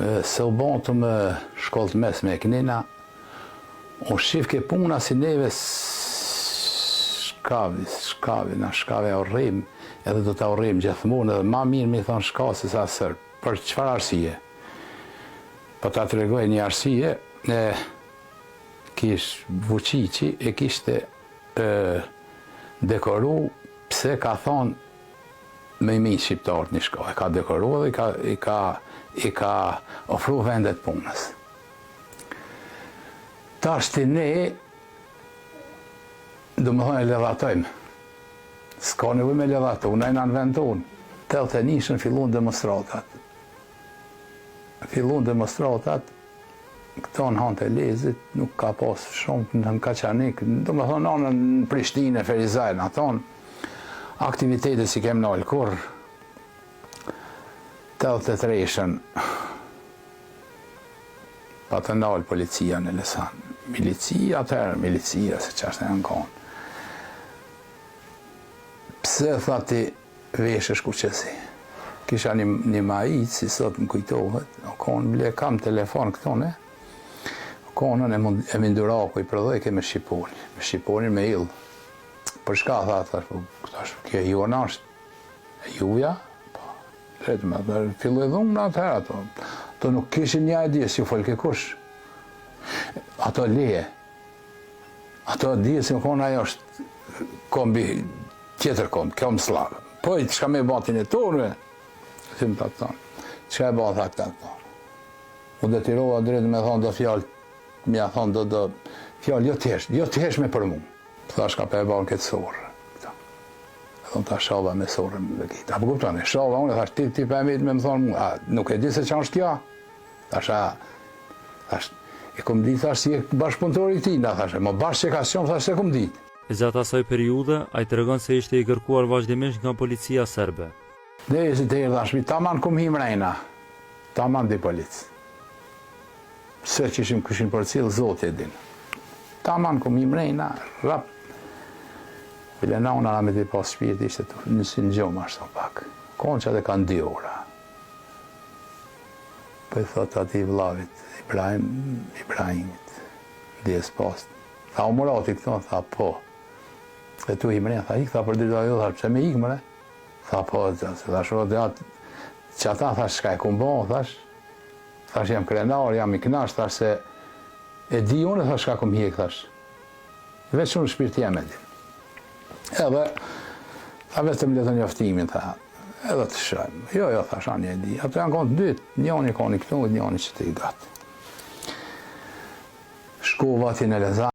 Se u bon të më shkollë të mesme e knena, u shifke puna si neve shkavi, shkavi, na shkavi e urrejmë, edhe do ta urrejmë gjithmonë, edhe ma mirë me i thonë shka se sa sërb. Për çfarë arsye? Po ta tregoj një arsye, e kish Vučići e kishte e, dekoru pse ka thonë me i myt shqiptarët një shka, e ka dekoru edhe i ka, i ka, i ka ofru vendet punës. Tashti ne, domethonë e ledhatojmë. S'ka nevojë me ledhatu, na jena në vend tonë. 81-shën fillun demonstratat. Fillun demonstratat, këto në Han të Elezit, nuk ka pas shumë në Kaçanik, domethonë anën në Prishtinë, Ferizaj, në atonë, aktivitete s'i kem nalë kurrë, 83-shën, pa të nalë policia në Elezan. Milicia atëherë, milicia, se që është e në konë. Pse, tha ti, veshesh kuqezi? Kisha një, një maicë, si sot më kujtohet, o konë, ble, kam telefon këto, ne? O konën e, mund, Emin Duraku i prodhojke me shqiponin, me shqiponin me yll. Për shka, tha, thash, po, thash, kjo jona është, e juja, po, drejt me, dhe filloi dhunë atëherë ato. Ato nuk kishin një ide, si u folke kush. Ato leje. Ato dije se më konë ajo është kombi tjetër komb, komb sllav. Po, i çka me batin e tonë, si më ta thonë. Çka e ba, tha këta këto. U detyrova drejt me thonë do fjalë, me ja thonë do do fjalë jo t'hesh, jo t'heshme për mu. Thash ka pe e ban këtë sorë. Edhe unë ta shava me sorën me kita. A po kupton, e shava unë, thash ti ti pe me më thonë mu, a nuk e di se çfarë është kjo? Thash a thash e kom ditë thash si je bashkëpunëtori i këtij, na thash, mo bash që ka qenë thash se kom ditë. Gjatë asaj periudhe, ai tregon se ishte i kërkuar vazhdimisht nga policia serbe. Deri si të erdha në shtëpi, taman kum hi mrena, taman dy policë. Se qysh m'kishin përcjell, Zoti e din. Taman kum hi mrena, rap. Bile nana rahmet i pastë shpirti ishte të në si në gjumë ashtu pak. Konë që atë kanë dy ora. Po i thot atij vllavit, Ibrahim, Ibrahimit, ndjesë pastë. Tha, o Murati këto, tha, po. Dhe tu hi mrena, tha, ik, tha, për drita jo, tha, pse me ik, mre? Tha, po, tha, se thash, o, dhe atë, që ata, thash, çka e kum bo, thash, thash, jam krenar, jam i knash, thash, se e di unë, thash, çka kum hjek, thash. Veç unë shpirti jem e din. Edhe, tha, vetëm le të njoftimin, tha, edhe të shohim. Jo, jo, thash, ani e di. Ato janë konë të dytë, njoni koni këtu, njoni që të i gatë. Shkova ati në Elezan.